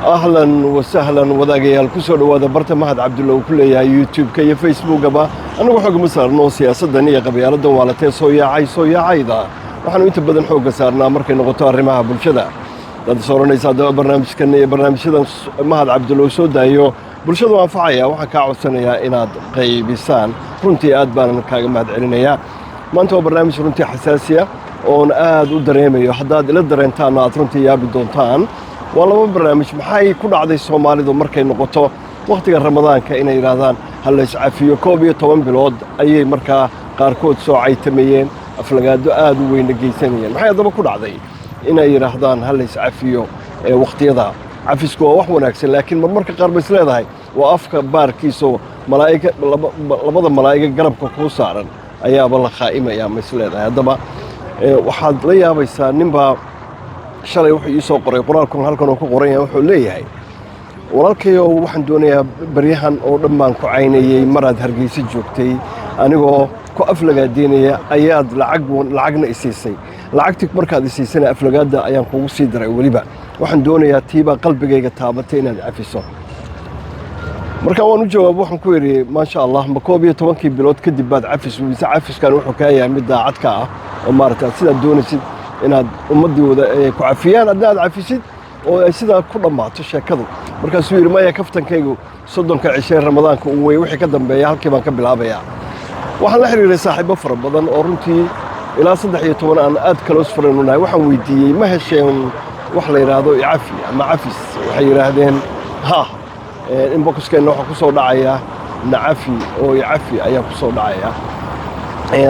Ahlan wasahlan, wadaagayaal, ku soo dhowaada barta Mahad Cabdulla uu ku leeyahay YouTube-ka iyo Facebookaba. Annagu xoogama saarno siyaasaddan iyo qabyaaladan waalatee soo yaacay soo yaacayda. Waxaanu inta badan xoogga saarnaa markay noqoto arrimaha bulshada. Dad is oranaysa haddaba barnaamijkan iyo barnaamijyadan Mahad Cabdulla uu soo daayo bulshadu anfacaya, waxaan kaa codsanayaa inaad qaybisaan. Runtii aad baanan kaaga mahad celinayaa. Maanta waa barnaamij runtii xasaasiya oon aad u dareemayo. Haddaad ila dareentaanna, aad runtii yaabi doontaan. Waa laba barnaamij. Maxay ku dhacday Soomaalidu markay noqoto wakhtiga Ramadaanka inay yidhaahdaan ha la iscafiyo? 11 bilood ayay markaa qaarkood soo caytamayeen, aflagaado aad u weyna geysanayeen. Maxay haddaba ku dhacday inay yidhaahdaan ha la iscafiyo wakhtiyada? Cafisku waa wax wanaagsan, laakiin marmarka qaar ba is leedahay waa afka baarkiisoo malaa'iga, labada malaa'iga garabka kuu saaran ayaaba la khaa'imayaa, ma is leedahay? Haddaba waxaad la yaabaysaa, ninbaa shalay wuxuu ii soo qoray qoraalkun halkan oo ku qoran yahay. Wuxuu leeyahay: "Walaalkayow, waxaan doonayaa, baryahan oo dhan baan ku caynayey. Maraad Hargeysa joogtay, anigoo ku aflagaadeynaya ayaad lacag lacagna isiisay. Lacagtii markaad isiisana aflagaada ayaan kugu sii daray weliba. Waxaan doonayaa, tiibaa qalbigayga taabatay, inaad cafiso." Marka waan u jawaab, waxaan ku yidhi: "Maasha Allah, ma 11-kii bilood kadib baad cafis, mise cafiskan wuxuu kaa yahay mid daacad ka ah oo maaragta aad sidaad doonaysid inaad ummaddii wada ku cafiyaan, adna aad cafisid oo ay sidaa ku dhammaato sheekadu?" Markaasuu yidhi: "Maya, kaftankaygu 30-ka cishee Ramadaanka uu wey, wixii ka dambeeya halkii baan ka bilaabayaa." Waxaan la xiriiray saaxiibo fara badan oo runtii ilaa 13 aan aad close friend u nahay. Waxaan weydiiyey: "Ma hesheen wax la yidhaahdo icafi ama cafis?" Waxay yidhaahdeen: "Ha, inboxkeenna waxaa ku soo dhacaya nacafi oo icafi ayaa ku soo dhacaya.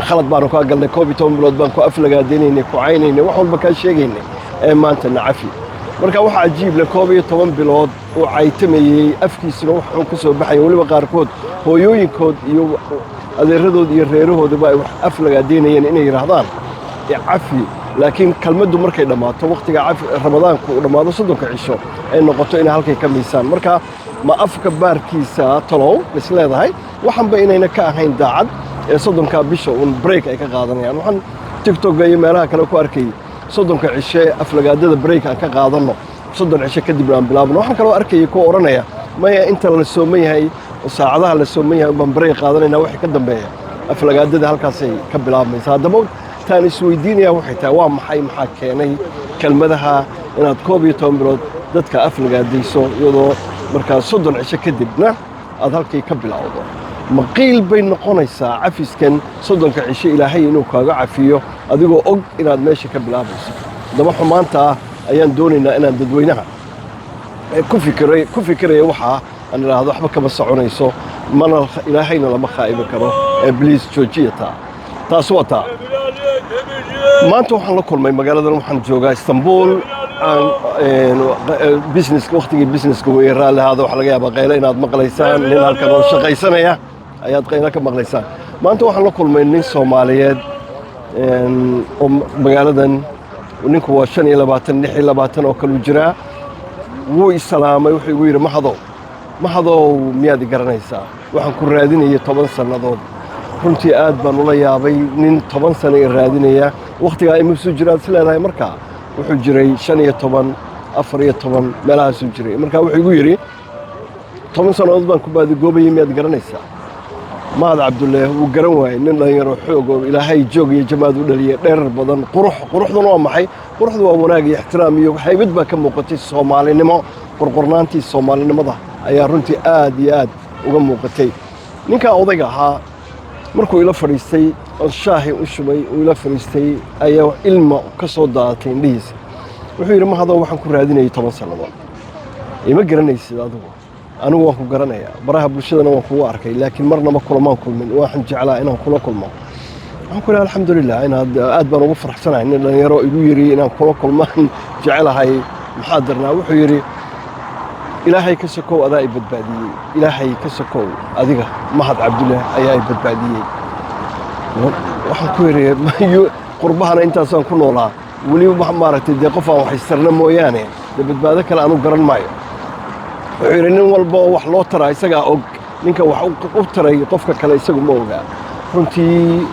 Khalad baanu kaa galnay, 11 bilood baan ku aflagaadaynaynay, ku caynaynay, wax walba kaa sheegaynay, ee maanta nacafi." Marka waxaa cajiib leh, 11 bilood uu caytamayey, afkiisuna wuxuu ka soo baxaya, weliba qaarkood hooyooyinkood iyo adeeradood iyo reerahoodaba ay wax aflagaadeynayeen, inay yidhaahdaan cafi. Laakiin kelmaddu markay dhammaato, wakhtiga Ramadaanku uu dhammaado, 30-ka cisho ay noqoto, inay halkay ka miisaan. Marka ma afka baarkiisa talow is leedahay waxanba inayna ka ahayn daacad ee 30-kaa bisha uun break ay ka qaadanayaan? Waxaan TikToka iyo meelaha kale ku arkayay: 30-ka cishe aflagaadada break aan ka qaadanno, 30 cishe kadibna aan bilaabno. Waxaan kaloo arkayay kuwa odhanaya: "Maya, inta la sooman yahay oo saacadaha la sooman yahay baan break qaadanayna, wixii ka dambeeya aflagaadada halkaasay ka bilaabmaysa." Haddaba taan isweydiinaya waxay tahay: waa maxay, maxaa keenay kelmadaha inaad 11 bilood dadka aflagaadayso, iyadoo markaa 30 cisho kadibna aad halkii ka bilowdo? Maqiil bay noqonaysaa cafiskan 30-ka cisho Ilaahay inuu kaaga cafiyo, adigoo og inaad meesha ka bilaabayso? Haddaba xumaanta ah ayaan doonaynaa inaan dadweynaha ku fikiraya waxaa aan idhaahdo waxba kama soconayso, mana Ilaahayna lama khaa'ibi karo ee please joojiya taa. Taas waa taa. Maanta waxaan la kulmay magaaladan, waxaan joogaa Istanbul, business, waqtigii businesska weeye. Raalli ahaada, waxaa laga yaabaa qaylo inaad maqlaysaan. Nin halkan oo shaqaysanaya ayaad qaylo ka maqlaysaan. Maanta waxaan la kulmay nin Soomaaliyeed oo magaaladan. Ninku waa 25, 26 oo kaluu jiraa. Wuu isalaamay. Wuxuu igu yidhi: "Mahadow, Mahadow, miyaad i garanaysaa? Waxaan ku raadinayay 10 sannadood." Runtii aad baan ula yaabay nin 10 sano i raadinaya. Wakhtigaa imusuu jiraad is leedahay? Markaa wuxuu jiray 15, 14 meelahaasuu jiray. Markaa wuxuu igu yidhi: "10 sannadood baan ku baadigoobayay, miyaad garanaysaa Mahad Cabdulle?" Wuu garan waayey. Nin dhalinyaro xoog oo Ilaahay joog iyo jamaad u dhaliyay, dheerar badan, qurux. Quruxduna waa maxay? Quruxdu waa wanaag iyo ixtiraam iyo haybad baa ka muuqatay. Soomaalinimo, qorqornaantii Soomaalinimada ayaa runtii aad iyo aad uga muuqatay. Ninkaa odayga ahaa markuu ila fadhiistay oo shaahi u shubay, uu ila fadhiistay, ayaa ilma ka soo daadatay indhihiisa. Wuxuu yidhi: "Mahadoo, waxaan ku raadinayay 10 sannadood. Ima garanaysid adigu, anigu waan ku garanayaa, baraha bulshadana waan kugu arkay, laakiin marnaba kulamaan kulmin. Waxaan jeclaa inaan kula kulmo." Waxaan ku idhi: "Alxamdulilah, inaad aad baan ugu faraxsanahay nin dhalinyaro igu yidhi inaan kula kulmaan jecelahay. Maxaa darnaa?" Wuxuu yidhi: "Ilaahay ka sokow adaa i badbaadiyey. Ilaahay ka sokow, adiga Mahad Cabdulle ayaa i badbaadiyey." Waxaan ku yidhi: "Qurbahana intaasaan ku noolaa, weliba maaragtay dee qof aan waxaystarna mooyaane, dee badbaado kale anu garan maayo." Wuxuu yidhi: "Nin walba oo wax loo taraa isagaa og. Ninka wax u taray qofka kale isagu ma ogaa. Runtii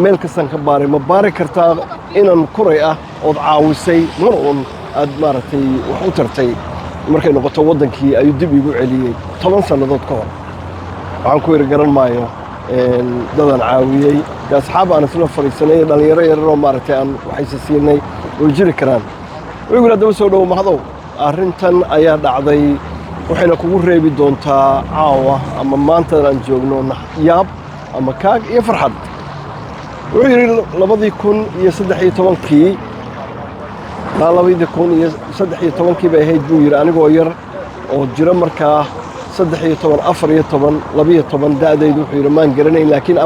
meel kastaan ka baaray. Ma baari kartaa inan kuray ah ood caawisay mar uun aad maaragtay wax u tartay?" Markay noqoto waddankii ayuu dib iigu celiyey 10 sannadood ka hor. Waxaan ku yidhi, garan maayo dadaan caawiyey, dee asxaab aan isla fadhiisanay, dhallinyaro yararoo maaragtay aan waxayse siinay way jiri karaan. Wuxuu yidhi, haddaba soo dhowo Mahadow, arrintan ayaa dhacday, waxayna kugu reebi doontaa caawa ama maantadan aan joogno yaab ama kaag iyo farxad. Wuxuu yidhi, 2013-kii ilaa 2013-kii bay ahayd, buu yidhi, anigoo yar oo jiro markaa 13, 14, 12 da'daydu. Wuxuu yidhi, maan garanayn, laakiin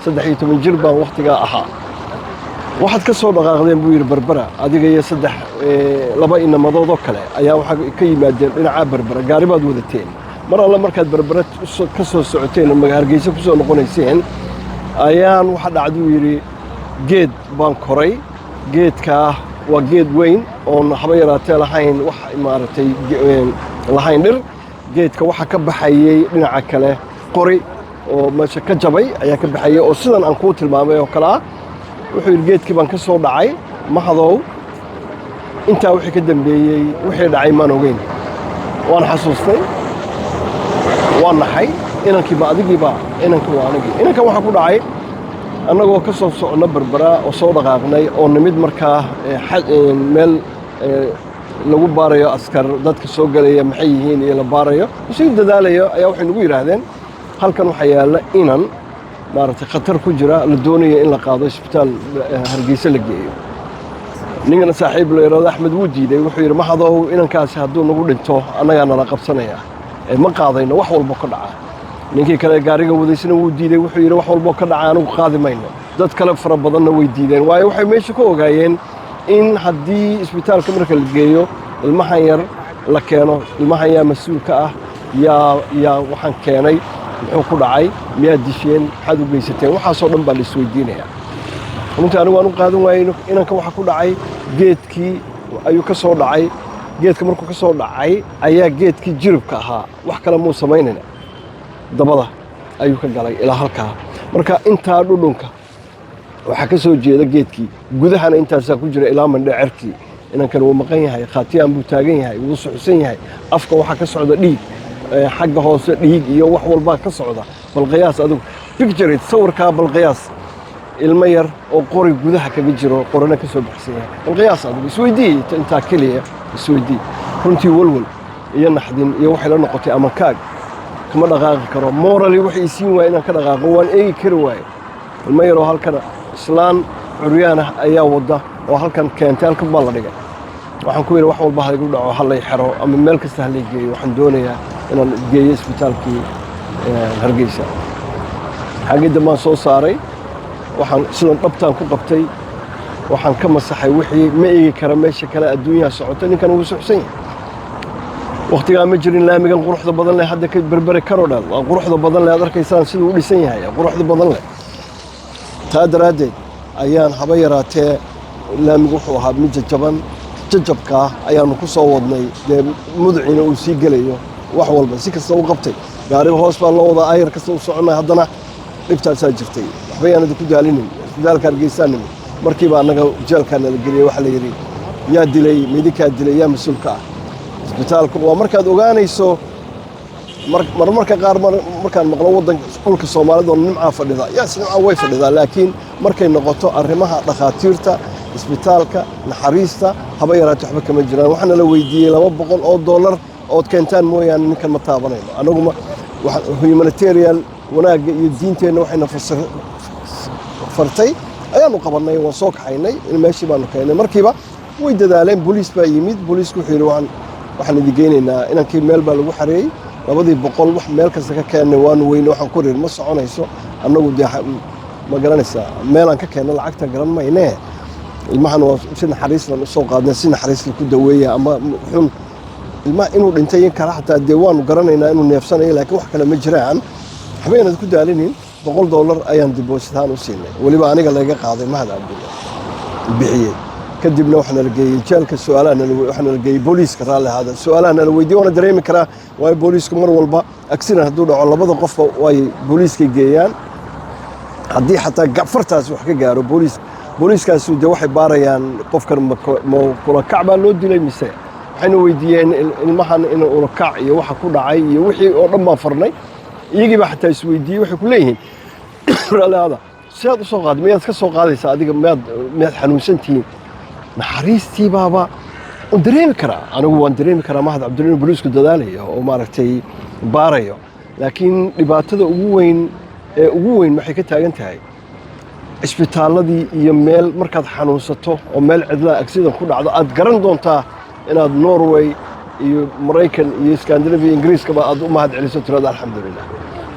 13 jir baan wakhtigaa ahaa. Waxaad ka soo dhaqaaqdeen, buu yidhi, Berbera, adiga iyo saddex, laba inamadoodoo kale ayaa waxaa ka yimaadeen dhinaca Berbera. Gaari baad wadateen. Mar alle markaad Berbera ka soo socoteen oo Hargeysa ku soo noqonayseen ayaan waxa dhacduu yidhi, geed baan koray. Geedkaa waa geed weyn oon haba yaraatee lahayn wax maaragtay lahayn dhir. Geedka waxaa ka baxayey dhinaca kale qori oo meesha ka jabay ayaa ka baxayey, oo sidan aan kuu tilmaamay oo kale ah. Wuxuu yidhi, geedkii baan ka soo dhacay, Mahadow. Intaa wixii ka dambeeyey, wixii dhacay maan ogeyn. Waan xasuustay, waan naxay. Inankiiba adigiiba, inanka waa anigii. Inankan waxaa ku dhacay annagoo ka soo socno Berbera oo soo dhaqaaqnay oo nimid markaa meel lagu baarayo askar, dadka soo gelaya maxay yihiin iyo la baarayo, sii dadaalayo ayaa waxay nagu yidhaahdeen, halkan waxaa yaalla inan maaragtay khatar ku jira, la doonayo in la qaado, isbitaal Hargeysa la geeyo. Ninkana saaxiib la yidhahdo Axmed wuu diiday. Wuxuu yidhi, Mahadow, inankaasi hadduu nagu dhinto annagaa nala qabsanaya, ma qaadayno wax walbo ka dhaca. Ninkii kale gaariga wadaysna wuu diiday. Wuxuu yidhi, wax walbo ka dhaca anigu qaadi mayno. Dad kale fara badanna way diideen, waayo waxay meesha ka ogaayeen in haddii isbitaalka marka la geeyo ilmahan yar la keeno, ilmahan yaa mas-uulka ah? Yaa waxaan keenay? Muxuu ku dhacay? Miyaad disheen? Maxaad u geysateen? Waxaasoo dhan baa la isweydiinayaa. Runtii anigu waan u qaadan waayey. Inanka waxa ku dhacay, geedkii ayuu ka soo dhacay. Geedka markuu ka soo dhacay ayaa geedkii jiribka ahaa, wax kale muu samaynayna, dabada ayuu ka galay ilaa halkaa. Marka intaa dhudhunka waxaa ka soo jeeda geedkii, gudahana intaasaa ku jira ilaa mandhecerkii. Inankan wuu maqan yahay, khaatiyaan buu taagan yahay, wuu suxsan yahay. Afka waxaa ka socda dhiig, xagga hoose dhiig iyo wax walbaa ka socda. Bal qiyaas adigu, picture it, sawirkaa bal qiyaas, ilmo yar oo qori gudaha kaga jiro, qorina ka soo baxsan yahay. Bal qiyaas adigu, isweydii intaa keliya isweydii. Runtii walwal iyo naxdin iyo waxay la noqotay ama kaag. Kama dhaqaaqi karo. Morally waxay isiin waaya inaan ka dhaqaaqo, waan eegi kari waaye. Ilmo yaroo halkan islaan curyaan ah ayaa wadda oo halkan keentay, halkan baa la dhigay. Waxaan ku yidhi, wax walba ha igu dhaco, ha lay xero ama meel kasta ha lay geeyo, waxaan doonayaa inaan geeyo isbitaalkii Hargeysa. Xaggii dambaan soo saaray, waxaan sidan dhabtaan ku qabtay, waxaan ka masaxay wixii. Ma eegi kara meesha kale, adduunyaha socota. Ninkan wuu suxsan yahay. Wakhtigaa ma jirin laamigan quruxda badan leh hadda ka Berbere karodhal waa quruxda badan leh aad arkaysaan siduu u dhisan yahay, quruxda badan leh. Taa daraaddeed ayaan haba yaraatee laamigu wuxuu ahaa mid jajaban. Jajabkaa ayaanu ku soo wadnay, dee mudciina uu sii gelayo. Wax walba si kasta u qabtay, gaariga hoos baa loo wadaa, ayar kasta u soconay, haddana dhibtaasaa jirtay. Waxba yaan idinku daalinin. Isbitaalka Hargeysaa nimid. Markiiba annaga jeelkaa nala geliyey. Waxaa la yidhi, yaa dilay? Midinkaa dilay? Yaa mas-uulka ah? Isbitaalku waa markaad ogaanayso marmarka qaar markaan maqlo waddanka dhulka Soomaalida oo nimcaa fadhida, yaas nimcaa way fadhidaa, laakiin markay noqoto arrimaha dhakhaatiirta, isbitaalka, naxariista, haba yaraate waxba kama jiraan. Waxaana la weydiiyey $200 ood keentaan mooyaane ninkan ma taabanayno. Annaguma humanitarian wanaagga iyo diinteenna waxayna fartay ayaanu qabannay. Waan soo kaxaynay, meeshii baanu keennay. Markiiba way dadaaleen, booliis baa yimid. Booliisku wuxuu yidhi, waxaan idin geynaynaa inankii. Meel baa lagu xareeyey. 200-kii wax meel kasta ka keennay waanu weyne. Waxaan ku rir, ma soconayso. Annagu dee ma garanaysaa meelaan ka keenno lacagta garan maynee. Ilmahan waa si naxariislan usoo qaadnay, si naxariisla ku daweeya. Ama xun ilmaha inuu dhintay in kale xataa dee waanu garanaynaa inuu neefsanayo, laakiin wax kale ma jiraan. Waxba inaad ku daalinin. $100 ayaan deposit ahaan u siinay, weliba aniga laga qaaday, Mahad Cabdulla bixiyey. Kadibna waxaa nala geeyey jeelka. Su-aalaha waxaa nala geeyey booliiska, raalli ahaada. Su-aalaha nala weydiiyey waana dareemi karaa, waayo booliisku mar walba accident hadduu dhaco labada qofba way booliiskay geeyaan. Haddii xataa fartaasi wax ka gaaro booliis, booliiskaasu dee waxay baarayaan qofkan ma kula kac baa loo dilay mise Waxayna weydiiyeen ilmahan in ulakac iyo waxa ku dhacay iyo wixii oo dhan baan farnay. Iyagii baa xataa isweydiiyey. Waxay ku leeyihiin, "Raalliada, sidaad u soo qaaday, miyaad ka soo qaadaysaa adiga? Miyaad xanuunsan tihiin?" Naxariistii baaba waan dareemi karaa. Anigu waan dareemi karaa, Mahad Cabdulla, inuu boliisku dadaalayo oo maaragtay baarayo, laakiin dhibaatada ugu weyn ee ugu weyn waxay ka taagan tahay cisbitaalladii iyo meel markaad xanuunsato oo meel cidlaa accident ku dhacdo, aad garan doontaa inaad Norway iyo Maraykan iyo Scandinavia, Ingiriiskaba aad u mahad celiso, tirada alxamdulilah,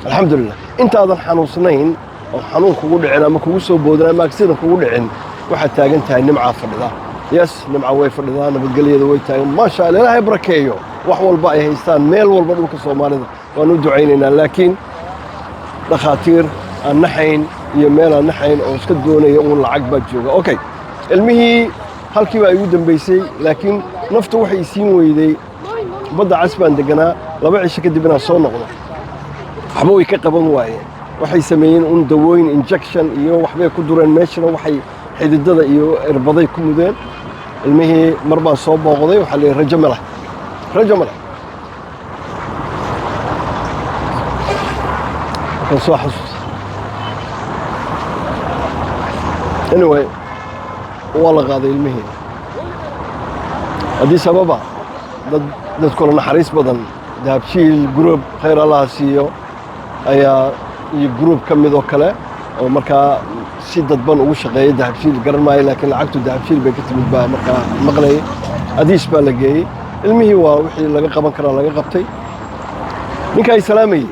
alxamdulilah. Intaadan xanuunsanayn oo xanuun kugu dhicin ama kugu soo boodin ama accident kugu dhicin, waxaad taagan tahay nimcaa fadhida. Yes, nimca way fadhidaa, nabadgelyada way taagan, maasha Allah, Ilaahay barakeeyo wax walba ay haystaan meel walba dhulka Soomaalida, waan u ducaynaynaa. Laakiin dhakhaatiir aan naxayn iyo meel aan naxayn oo iska doonaya uun lacag baa jooga. Okay, ilmihii halkii baa igu dambaysay, laakiin naftu waxay isiin weyday. Badda Cas baan deganaa 2 cisho kadib inaan soo noqdo. Waxba way ka qaban waayeen. Waxay sameeyeen un dawooyin, injection iyo waxbay ku dureen meeshana, waxay xididada iyo irbaday ku mudeen. Ilmihii mar baan soo booqday. Waxaa la yidhi rajo ma leh, rajo ma leh. Markaan soo xasuusta, anyway, waa la qaaday ilmihii Addis Ababa. Dad dadkuna naxariis badan, Dahabshiil Group, khayr Allaha siiyo, ayaa iyo group ka mid oo kale oo markaa si dadban ugu shaqeeyay Dahabshiil, garan maayo, laakiin lacagtu Dahabshiil bay ka timid baa markaa maqlayay. Adiis baa la geeyey ilmihii, waa wixii laga qaban karaa laga qabtay. Ninka ay salaamayey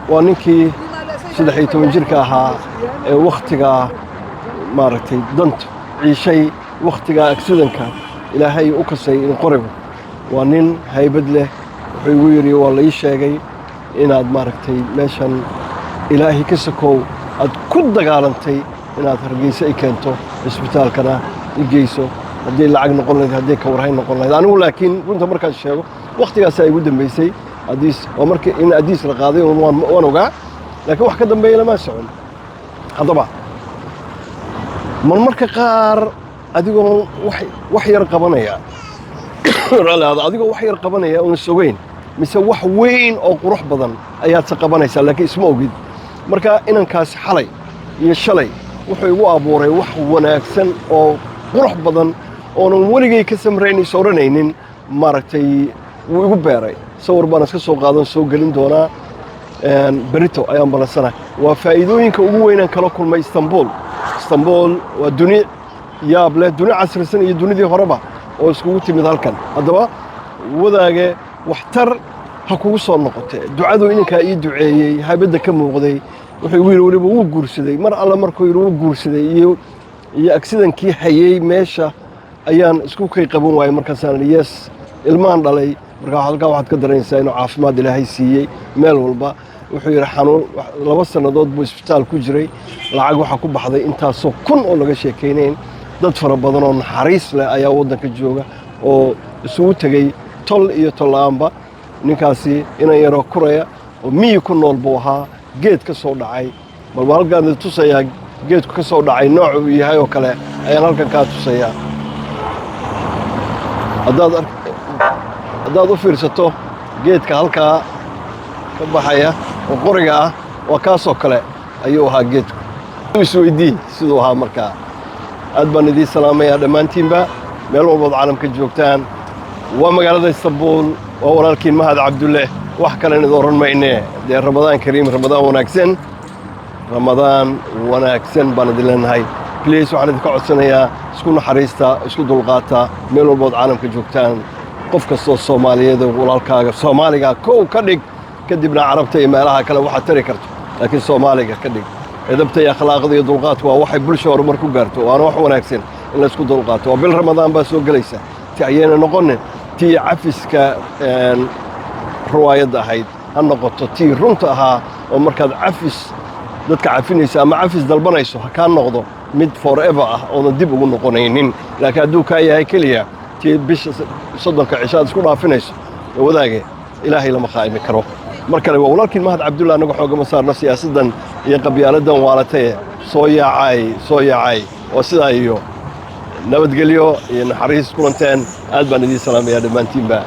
waa ninkii 13 jirka ahaa ee wakhtigaa maaragtay danta ciishay, wakhtigaa accidentka Ilaahay u kasay in qorigu. Waa nin haybad leh. Wuxuu igu yidhi, "Waa la ii sheegay inaad maaragtay meeshan Ilaahay ka sakow aad ku dagaalantay inaad Hargeysa i keento, cisbitaalkana i geyso, haddii lacag noqon lahayd, haddii ka warhayn noqon lahayd." Anigu laakiin runta markaan sheego, wakhtigaasaa igu dambeysay Adiis. Waa markii in Adiis la qaaday un waan ogaa, laakiin wax ka dambeeya lama socon. Haddaba marmarka qaar adigoo wax yar qabanaya, raalli, adigoo wax yar qabanaya oon is ogeyn, mise wax weyn oo qurux badan ayaad se qabanaysaa, laakiin isma ogid. Marka inankaasi xalay iyo shalay wuxuu igu abuuray wax wanaagsan oo qurux badan oonan weligay ka samrayn, is odhanaynin maaragtay wuu igu beeray. Sawir baan iska soo qaadan, soo gelin doonaa berito ayaan ballansanahay. Waa faa'iidooyinka ugu weynaan kala kulmay Istanbul. Istanbul waa duni yaab leh, duni casrisan iyo dunidii horeba oo iskugu timid halkan. Haddaba wadaage, waxtar ha kugu soo noqote ducadu inankaa ii duceeyey, haybadda ka muuqday. Wuxuu igu yidhi weliba wuu guursaday. Mar alle markuu yidhi wuu guursaday iyo accidentkii hayey meesha ayaan isku kay qaban waayey. Markaasaan idhi, "Yes, ilmahan dhalay." Markaa halkaa waxaad ka daranaysaa inuu caafimaad Ilaahay siiyey meel walba. Wuxuu yidhi xanuun 2 sannadood buu isbitaal ku jiray, lacag waxaa ku baxday intaasoo kun oo laga sheekaynayn. Dad fara badan oo naxariis leh ayaa waddanka jooga oo isugu tegey tol iyo tolla-aanba. Ninkaasi inan yaroo kuraya oo miyi ku nool buu ahaa, geed ka soo dhacay. Bal waa halkaan tusayaa geedku ka soo dhacay, nooc uu yahay oo kale ayaan halkan kaa tusayaa. Haddaad u fiirsato geedka halkaa ka baxaya oo qoriga ah, waa kaasoo kale ayuu ahaa geedku. Isweydii siduu ahaa. Markaa aad baan idiin salaamayaa dhammaantiinba meel walbood caalamka joogtaan. Waa magaalada Istanbul, waa walaalkiin Mahad Cabdulle. Wax kalen idin oran mayne dee, Ramadaan kariim, Ramadaan wanaagsan, Ramadaan wanaagsan baan idin leenahay. Please, waxaan idinka codsanayaa isku naxariista, isku dulqaata meel walbood caalamka joogtaan. Qof kastoo Soomaaliyeed oo walaalkaaga Soomaaliga kow ka dhig, kadibna Carabta iyo meelaha kale waxaad tari karto, laakiin Soomaaliga ka dhig. Edabta iyo akhlaaqda iyo dulqaadku waa waxay bulsha horumar ku gaarto, waana wax wanaagsan in laysku dulqaato. Waa bil Ramadaan baa soo gelaysa, ti ayayna noqonin tii cafiska riwaayadda ahayd, ha noqoto tii runta ahaa oo markaad cafis dadka cafinayso ama cafis dalbanayso ha kaa noqdo mid forever ah oodan dib ugu noqonaynin. Laakiin hadduu kaa yahay keliya tii bisha 30-ka cisho aad isku dhaafinayso, wadaage, Ilaahay lama khaa'imi karo. Mar kale waa walaalkiin Mahad Cabdulla. Annaga xoogama saarno siyaasaddan iyo qabyaaladan waalataye soo yaacay, soo yaacay. Oo sidaa iyo Nabadgelyo iyo naxariis kulanteen. Aad baan idiin salaamayaa dhammaantiinba.